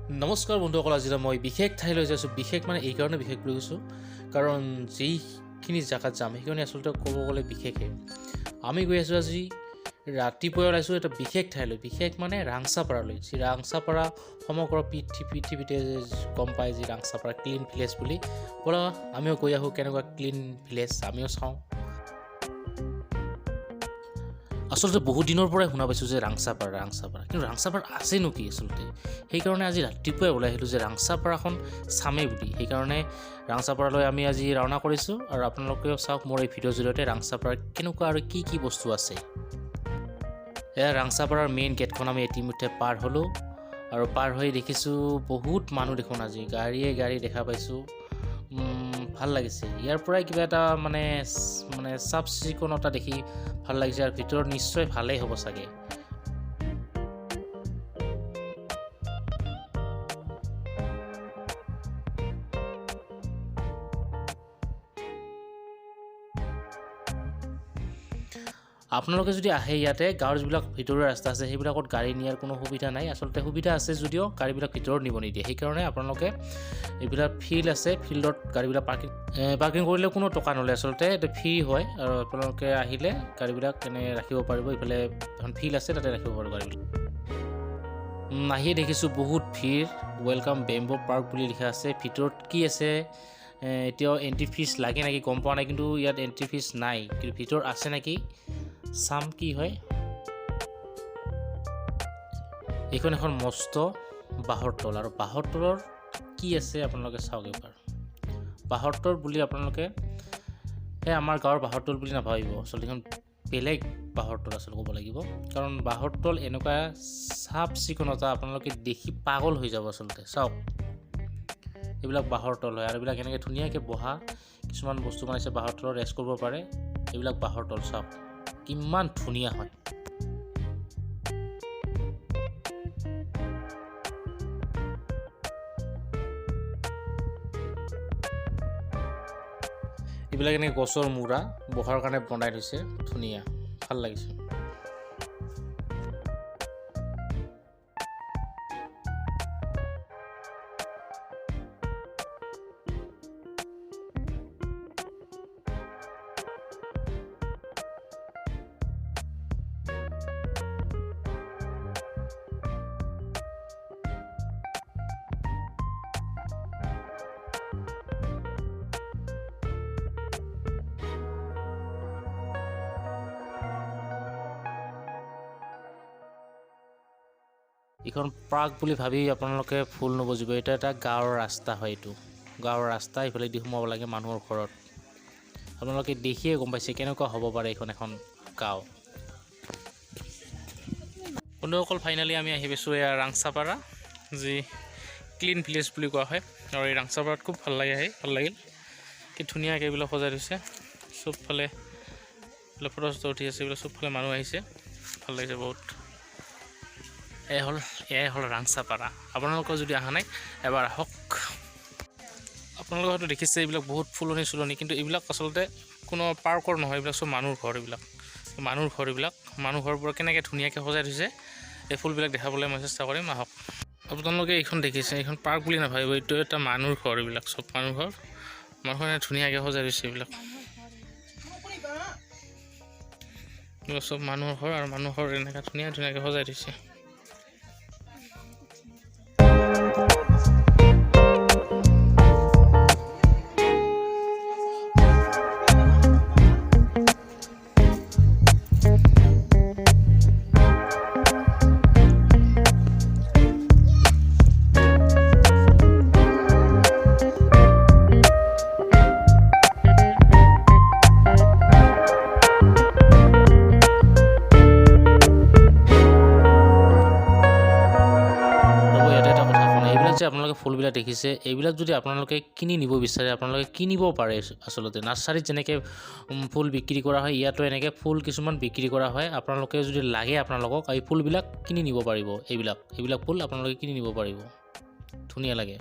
নমস্কাৰ বন্ধুসকল, আজি মই বিশেষ ঠাইলৈ যাই আছোঁ। বিশেষ মানে এইকাৰণে বিশেষ বুলি কৈছোঁ, কাৰণ যিখিনি জেগাত যাম সেইখিনি আচলতে ক'ব গ'লে বিশেষে। আমি গৈ আছোঁ আজি ৰাতিপুৱাই ওলাইছোঁ এটা বিশেষ ঠাইলৈ। বিশেষ মানে ৰাংচাপাৰালৈ। যি ৰাংচাপাৰা সমগ্ৰ পৃথিৱীতে গম পায় যি ৰাংচাপাৰা ক্লিন ভিলেজ বুলি। ব'লা আমিও গৈ আহোঁ, কেনেকুৱা ক্লিন ভিলেজ আমিও চাওঁ। আচলতে বহুত দিনৰ পৰাই শুনা পাইছোঁ যে ৰাংচাপাৰা ৰাংচাপাৰা, কিন্তু ৰাংচাপাৰা আছেনো কি আচলতে? সেইকাৰণে আজি ৰাতিপুৱাই ওলাই আহিলোঁ যে ৰাংচাপাৰাখন চামেই বুলি। সেইকাৰণে ৰাংচাপাৰালৈ আমি আজি ৰাওনা কৰিছোঁ। আৰু আপোনালোকেও চাওক মোৰ এই ভিডিঅ'ৰ জৰিয়তে ৰাংচাপাৰাত কেনেকুৱা আৰু কি কি বস্তু আছে। এয়া ৰাংচাপাৰাৰ মেইন গেটখন আমি ইতিমধ্যে পাৰ হ'লোঁ। আৰু পাৰ হৈ দেখিছোঁ বহুত মানুহ দেখোন, আজি গাড়ীয়ে গাড়ী দেখা পাইছোঁ। ভাল লাগিছে। ইয়াৰ পৰাই কিবা এটা মানে মানে চাফ চিকুণতা দেখি ভাল লাগিছে। আৰু ভিতৰত নিশ্চয় ভালেই হ'ব চাগে। আপোনালোকে যদি আহে ইয়াতে গাঁৱৰ যিবিলাক ভিতৰুৱা ৰাস্তা আছে সেইবিলাকত গাড়ী নিয়াৰ কোনো সুবিধা নাই। আচলতে সুবিধা আছে যদিও গাড়ীবিলাক ভিতৰত নিব নিদিয়ে। সেইকাৰণে আপোনালোকে এইবিলাক ফিল্ড আছে, ফিল্ডত গাড়ীবিলাক পাৰ্কিং পাৰ্কিং কৰিলে কোনো টকা নলয়, আচলতে এইটো ফ্ৰী হয়। আৰু আপোনালোকে আহিলে গাড়ীবিলাক এনে ৰাখিব পাৰিব। ইফালে এখন ফিল্ড আছে, তাতে ৰাখিব পাৰিব গাড়ীবিলাক। আহিয়ে দেখিছোঁ বহুত ভিৰ। Welcome bamboo park বুলি লিখা আছে। ভিতৰত কি আছে এতিয়াও এণ্ট্ৰি ফিজ লাগে নেকি গম পোৱা নাই, কিন্তু ইয়াত এণ্ট্ৰি ফিজ নাই, কিন্তু ভিতৰত আছে নেকি চাম কি হয়। এইখন এখন মস্ত বাঁহৰ তল, আৰু বাঁহৰ তলৰ কি আছে আপোনালোকে চাওক এবাৰ। বাঁহৰ তল বুলি আপোনালোকে এই আমাৰ গাঁৱৰ বাঁহৰ তল বুলি নাভাবিব, আচলতে এইখন বেলেগ বাঁহৰ তল আচলতে ক'ব লাগিব। কাৰণ বাঁহৰ তল এনেকুৱা চাফ চিকুণতা আপোনালোকে দেখি পাগল হৈ যাব আচলতে। চাওক এইবিলাক বাঁহৰ তল হয়, আৰু এইবিলাক এনেকৈ ধুনীয়াকৈ বহা কিছুমান বস্তু বনাইছে, বাঁহৰ তলত ৰেষ্ট কৰিব পাৰে। এইবিলাক বাঁহৰ তল চাওক কিমান ধুনীয়া হয়। এইবিলাক এনেকৈ গছৰ মূৰা বহাৰ কাৰণে বনাই থৈছে, ধুনীয়া ভাল লাগিছে। এইখন পাৰ্ক বুলি ভাবি আপোনালোকে ভুল নুবুজিব, এইটো এটা গাঁৱৰ ৰাস্তা হয়। এইটো গাঁৱৰ ৰাস্তা, এইফালেদি সোমাব লাগে মানুহৰ ঘৰত। আপোনালোকে দেখিয়ে গম পাইছে কেনেকুৱা হ'ব পাৰে এইখন এখন গাঁও। বন্ধুসকল, ফাইনেলি আমি আহি পাইছোঁ এয়া ৰাংচাপাৰা, যি ক্লিন ভিলেজ বুলি কোৱা হয়। আৰু এই ৰাংচাপাৰাত খুব ভাল লাগে আহি, ভাল লাগিল। কি ধুনীয়াকৈ এইবিলাক সজাই থৈছে, চবফালে এইবিলাক ফটো চটো উঠি আছে, এইবিলাক চবফালে মানুহ আহিছে, ভাল লাগিছে বহুত। এয়াই হ'ল ৰাংচাপাৰা। আপোনালোকৰ যদি অহা নাই এবাৰ আহক। আপোনালোকে হয়তো দেখিছে এইবিলাক বহুত ফুলনি চুলনি, কিন্তু এইবিলাক আচলতে কোনো পাৰ্কৰ নহয়, এইবিলাক চব মানুহৰ ঘৰ। এইবিলাক মানুহৰ ঘৰ, এইবিলাক মানুহ ঘৰবোৰ কেনেকৈ ধুনীয়াকৈ সজাই থৈছে, এই ফুলবিলাক দেখাবলৈ মই চেষ্টা কৰিম, আহক। আপোনালোকে এইখন দেখিছে, এইখন পাৰ্ক বুলি নাভাবিব, এইটো এটা মানুহৰ ঘৰ। এইবিলাক চব মানুহৰ ঘৰ, মানুহৰ ধুনীয়াকৈ সজাই থৈছে। এইবিলাক এইবিলাক চব মানুহৰ ঘৰ, আৰু মানুহৰ এনেকৈ ধুনীয়া ধুনীয়াকৈ সজাই থৈছে। ৰ'ব, ইয়াতে এটা কথা কওঁ, এইবিলাক যে আপোনালোকে ফুলবিলাক দেখিছে, এইবিলাক যদি আপোনালোকে কিনি নিব বিচাৰে আপোনালোকে কিনিব পাৰে। আচলতে নাৰ্চাৰীত যেনেকৈ ফুল বিক্ৰী কৰা হয়, ইয়াতো এনেকৈ ফুল কিছুমান বিক্ৰী কৰা হয়। আপোনালোকে যদি লাগে আপোনালোকক এই ফুলবিলাক কিনি নিব পাৰিব। এইবিলাক ফুল আপোনালোকে কিনি নিব পাৰিব, ধুনীয়া লাগে।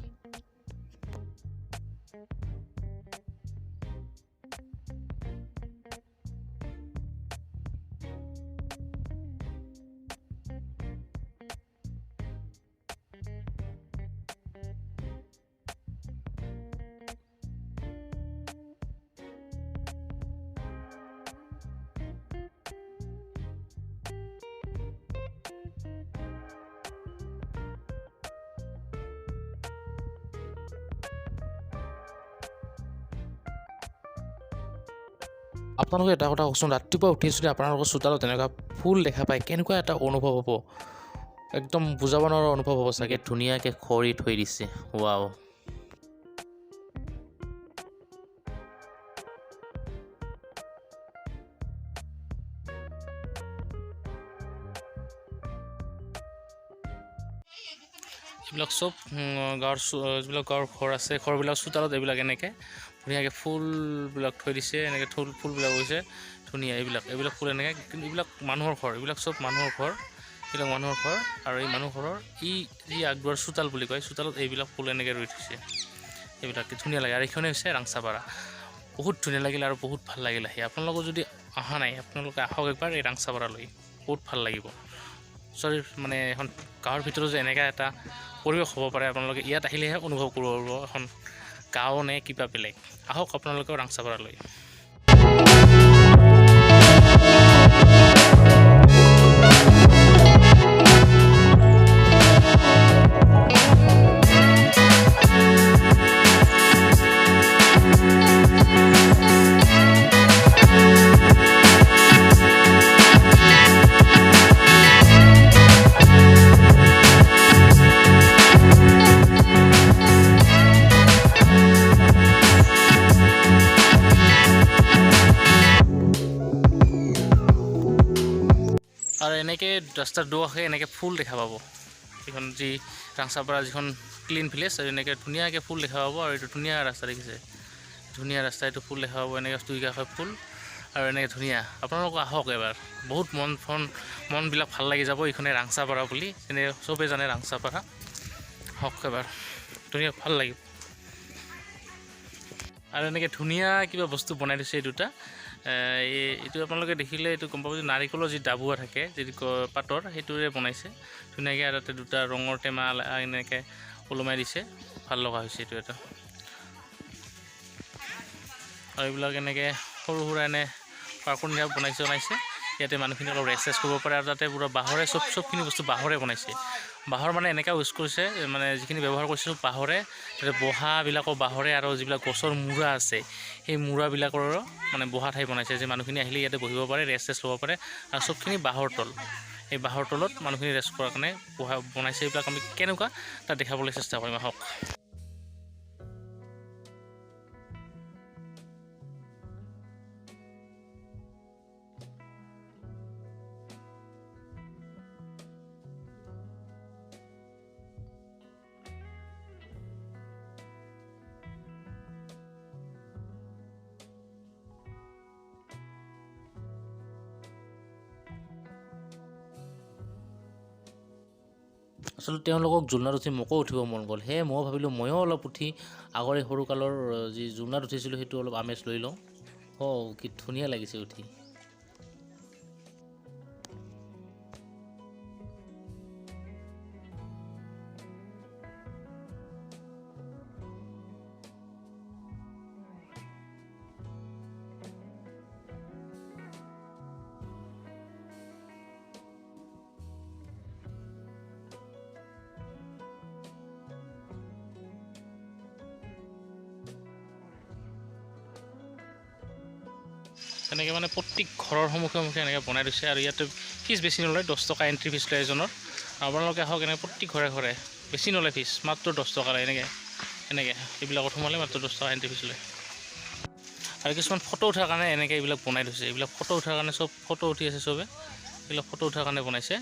আপোনালোকে এটা কথা কওকচোন, ৰাতিপুৱা উঠি যদি আপোনালোকৰ চোতালত তেনেকুৱা ফুল দেখা পায়, কেনেকুৱা এটা অনুভৱ হ'ব? একদম বুজাব নোৱাৰা অনুভৱ হ'ব চাগে। ধুনীয়াকৈ খৰি থৈ দিছে, ৱাও। এইবিলাক চব গাঁৱৰ, যিবিলাক গাঁৱৰ ঘৰ আছে, ঘৰবিলাক চোতালত এইবিলাক এনেকৈ ধুনীয়াকৈ ফুলবিলাক থৈ দিছে। এনেকৈ ফুলবিলাক হৈছে ধুনীয়া। এইবিলাক ফুল এনেকৈ, কিন্তু এইবিলাক মানুহৰ ঘৰ, এইবিলাক চব মানুহৰ ঘৰ, এইবিলাক মানুহৰ ঘৰ। আৰু এই মানুহ ঘৰৰ ই যি আগদুৱাৰ চোতাল বুলি কয়, চোতালত এইবিলাক ফুল এনেকৈ ৰুই থৈছে। এইবিলাক ধুনীয়া লাগে। আৰু এইখনেই হৈছে ৰাংচাপাৰা। বহুত ধুনীয়া লাগিল আৰু বহুত ভাল লাগিল আহি। আপোনালোকৰ যদি অহা নাই, আপোনালোকে আহক একবাৰ এই ৰাংচাপাৰালৈ, বহুত ভাল লাগিব। চৰি, মানে এখন গাঁৱৰ ভিতৰত যে এনেকুৱা এটা পৰিৱেশ হ'ব পাৰে, আপোনালোকে ইয়াত আহিলেহে অনুভৱ কৰিব পাৰিব এখন গাঁও নে কিবা বেলেগ। আহক আপোনালোকেও ৰাংচাপাৰালৈ। আৰু এনেকৈ ৰাস্তাৰ দুকাষে এনেকৈ ফুল দেখা পাব। এইখন যি ৰাংচাপাৰা যিখন ক্লিন ভিলেজ, আৰু এনেকৈ ধুনীয়াকৈ ফুল দেখা পাব। আৰু এইটো ধুনীয়া ৰাস্তা দেখিছে, ধুনীয়া ৰাস্তা, এইটো ফুল দেখা পাব এনেকৈ দুই কাষে ফুল আৰু এনেকৈ ধুনীয়া। আপোনালোক আহক এবাৰ, বহুত মনবিলাক ভাল লাগি যাব। এইখনে ৰাংচাপাৰা বুলি যেনে চবেই জানে ৰাংচাপাৰা। আহক এবাৰ, ধুনীয়া ভাল লাগিব। আৰু এনেকৈ ধুনীয়া কিবা বস্তু বনাই থৈছে এই দুটা। এইটো আপোনালোকে দেখিলে এইটো গম পাব যে নাৰিকলৰ যি ডাবুৱা থাকে, যি পাতৰ, সেইটোৰে বনাইছে ধুনীয়াকৈ। আৰু তাতে দুটা ৰঙৰ টেমা এনেকৈ ওলমাই দিছে, ভাল লগা হৈছে এইটো এটা। আৰু এইবিলাক এনেকৈ সৰু সুৰা এনে পাৰ্কৰ নিচিনা বনাইছে। ইয়াতে মানুহখিনি অলপ ৰেষ্ট চেষ্ট কৰিব পাৰে। আৰু তাতে পূৰা বাঁহৰে চবখিনি বস্তু বাঁহৰে বনাইছে। বাঁহৰ মানে এনেকুৱা ইউজ কৰিছে, মানে যিখিনি ব্যৱহাৰ কৰিছে চব বাঁহৰে। তাতে বহাবিলাকো বাঁহৰে, আৰু যিবিলাক গছৰ মূৰা আছে সেই মূৰাবিলাকৰো মানে বহা ঠাই বনাইছে, যে মানুহখিনি আহিলে ইয়াতে বহিব পাৰে, ৰেষ্ট চেষ্ট ল'ব পাৰে। আৰু চবখিনি বাঁহৰ তল, এই বাঁহৰ তলত মানুহখিনি ৰেষ্ট কৰাৰ কাৰণে বহা বনাইছে। এইবিলাক আমি কেনেকুৱা তাত দেখাবলৈ চেষ্টা কৰিম, আহক। আচলতে তেওঁলোকক জোলনাত উঠি মোকো উঠিব মন গ'ল, সেয়ে ময়ো ভাবিলোঁ ময়ো অলপ উঠি আগৰে সৰুকালৰ যি জোলনাত উঠিছিলোঁ সেইটো অলপ আমেজ লৈ লওঁ। অ' কি ধুনীয়া লাগিছে উঠি। তেনেকৈ মানে প্ৰত্যেক ঘৰৰ সন্মুখে সন্মুখে এনেকৈ বনাই দিছে। আৰু ইয়াতে ফিজ বেছি নলয়, 10 টকা এণ্ট্ৰি ফিজ লয় এজনৰ। আপোনালোকে আহক, এনেকৈ প্ৰত্যেক ঘৰে ঘৰে বেছি নলয় ফিজ, মাত্ৰ 10 টকা লয়। এনেকৈ এইবিলাকত সোমালে মাত্ৰ 10 টকা এণ্ট্ৰি ফিজ লয়। আৰু কিছুমান ফটো উঠাৰ কাৰণে এনেকৈ এইবিলাক বনাই থৈছে। এইবিলাক ফটো উঠাৰ কাৰণে চব ফটো উঠি আছে চবে, এইবিলাক ফটো উঠাৰ কাৰণে বনাইছে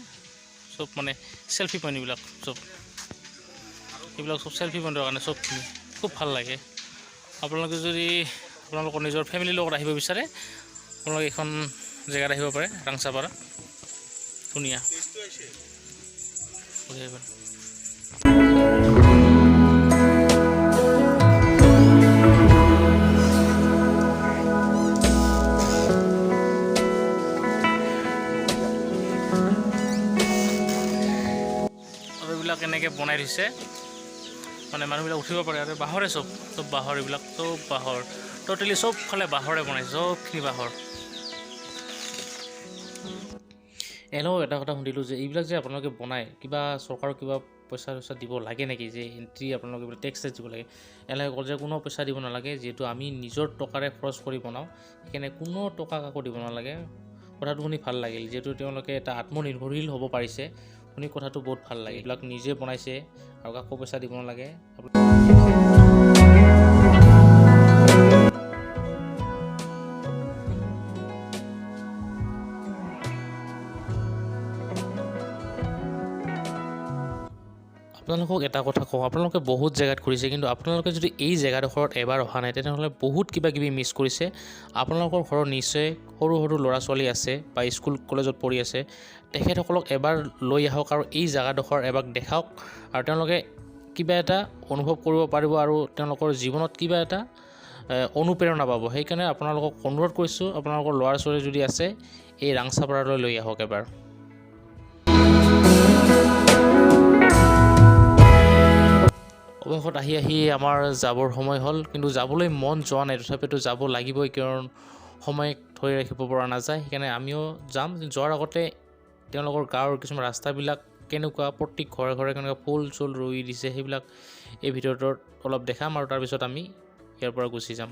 চব, মানে চেলফি পইণ্ট এইবিলাক চব, এইবিলাক চব চেলফি পইণ্টৰ কাৰণে চবখিনি খুব ভাল লাগে। আপোনালোকে যদি আপোনালোকৰ নিজৰ ফেমিলিৰ লগত আহিব বিচাৰে, আপোনালোকে এইখন জেগাত আহিব পাৰে, ৰাংচাপাৰা, ধুনীয়া। আৰু এইবিলাক এনেকৈ বনাই থৈছে, মানে মানুহবিলাক উঠিব পাৰে। আৰু বাঁহৰে চব, চব বাঁহৰ, এইবিলাক চব বাঁহৰ, ট'টেলি চবফালে বাঁহৰে বনাইছে, চবখিনি বাঁহৰ। এনেও এটা কথা সুধিলোঁ যে এইবিলাক যে আপোনালোকে বনায়, কিবা চৰকাৰৰ কিবা পইচা চইচা দিব লাগে নেকি, যে এণ্ট্ৰি আপোনালোকে বোলে টেক্স চেক্স দিব লাগে। এওঁলোকে ক'লে যে কোনো পইচা দিব নালাগে, যিহেতু আমি নিজৰ টকাৰে খৰচ কৰি বনাওঁ, সেইকাৰণে কোনো টকা কাকো দিব নালাগে। কথাটো শুনি ভাল লাগিল, যিহেতু তেওঁলোকে এটা আত্মনিৰ্ভৰশীল হ'ব পাৰিছে। শুনি কথাটো বহুত ভাল লাগিল। এইবিলাক নিজে বনাইছে আৰু কাকো পইচা দিব নালাগে। আপোনালোকক এটা কথা কওঁ, আপোনালোকে বহুত জেগাত ঘূৰিছে, কিন্তু আপোনালোকে যদি এই জেগাডোখৰত এবাৰ অহা নাই, তেনেহ'লে বহুত কিবা কিবি মিছ কৰিছে। আপোনালোকৰ ঘৰত নিশ্চয় সৰু সৰু ল'ৰা ছোৱালী আছে বা স্কুল কলেজত পঢ়ি আছে, তেখেতসকলক এবাৰ লৈ আহক আৰু এই জেগাডোখৰ এবাৰ দেখাওক, আৰু তেওঁলোকে কিবা এটা অনুভৱ কৰিব পাৰিব আৰু তেওঁলোকৰ জীৱনত কিবা এটা অনুপ্ৰেৰণা পাব। সেইকাৰণে আপোনালোকক অনুৰোধ কৰিছোঁ, আপোনালোকৰ ল'ৰা ছোৱালী যদি আছে, এই ৰাংচাপাৰালৈ লৈ আহক এবাৰ। অৱশেষত আহি আহি আমাৰ যাবৰ সময় হ'ল, কিন্তু যাবলৈ মন যোৱা নাই, তথাপিতো যাব লাগিবই, কাৰণ সময়ক ধৰি ৰাখিব পৰা নাযায়। সেইকাৰণে আমিও যাম। যোৱাৰ আগতে তেওঁলোকৰ গাঁৱৰ কিছুমান ৰাস্তাবিলাক কেনেকুৱা, প্ৰত্যেক ঘৰে ঘৰে কেনেকুৱা ফুল চুল ৰুই দিছে, সেইবিলাক এই ভিডিঅ'টোত অলপ দেখাম আৰু তাৰপিছত আমি ইয়াৰ পৰা গুচি যাম।